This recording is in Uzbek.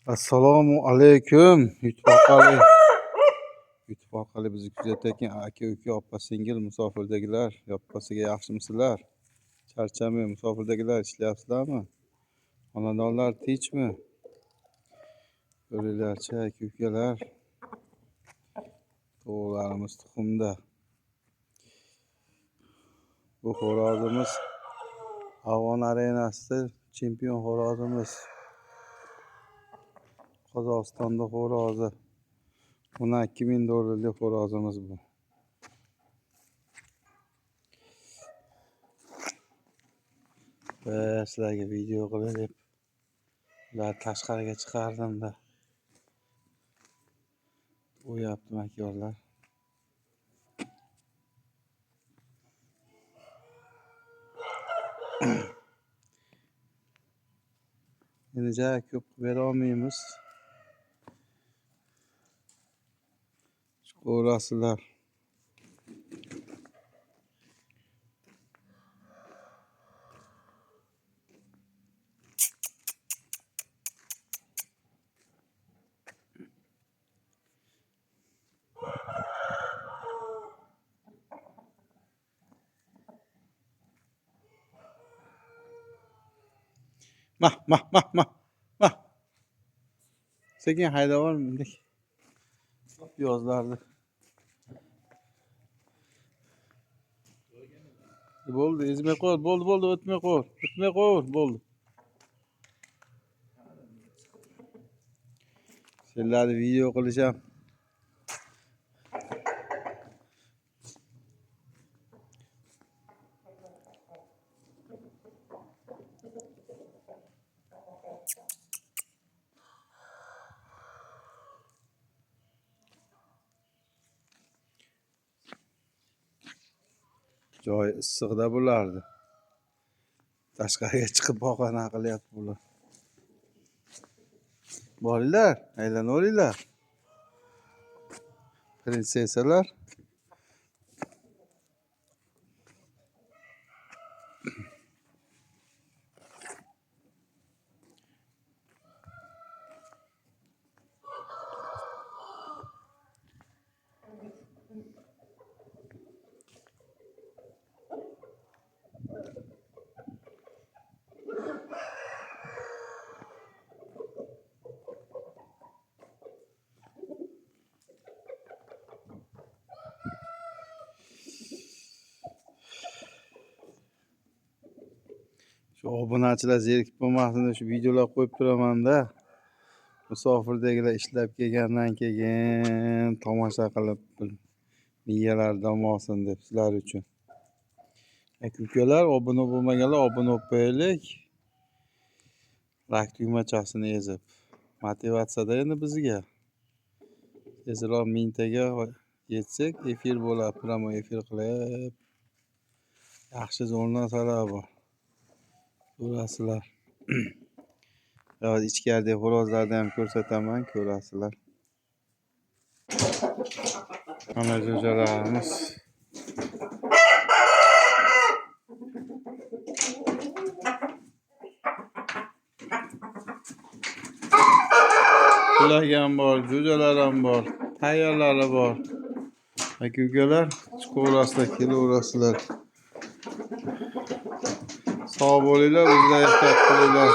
Assalomu alaykum. YouTube orqali bizni kuzatayotgan aka, uka, opa, singil, musofirdagilar, yoppasiga yaxshimisizlar? Charchamay musofirdagilar ishlayapsizlarmi? Xonadonlar tinchmi? Ko'ringlarchi, aka, ukalar. Tovuqlarimiz tuxumda. Bu xo'rozimiz Afg'on arenasida chempion xo'rozimiz. Qozog'istonda xo'rozi. 12 ming dollarlik xo'rozimiz bu. Va sizlarga video qilay deb ularni tashqariga chiqardim-da. O'yapti makyorlar. Endi ja ko'p qilib bera olmaymiz. Chiqaverasizlar. Mah mah mah mah mah. Sekin haydab yubormaylik. Piyozlarni. Bo'ldi, ezmay qo'y, bo'ldi, bo'ldi, o'tmay qo'y, o'tmay qo'y, bo'ldi. Sizlarni video qilisham. Joyi issiqda bulardi. Tashqariga chiqib bahona qilyapti bular. Boringlar, aylanaveringlar. Prinsesalar. Shu obunachilar zerikib bo'lmasin deb shu videolar qo'yib turaman-da. Musofirdagilar ishlab kelgandan keyin tomosha qilib miyalari dam olsin deb sizlar uchun. Aka ukalar, obuna bo'lmaganlar obuna bo'lib qo'yaylik. Like tugmachasini ezib. Motivatsiyada endi bizga. Tezroq mingtaga yetsak, efir bo'ladi, pramo efir qilib. Yaxshi zo'r narsalar bor. Ko'rasizlar. Hozir ichkaridagi xo'rozlarni ham ko'rsataman, ko'rasizlar. Mana jo'jalarimiz. Bular ham bor, jo'jalar ham bor, tayyorlari bor. Aka ukalar, chiqaverasizlar, kelaverasizlar. Sog' bo'linglar, o'zinglar ehtiyot qilinglar.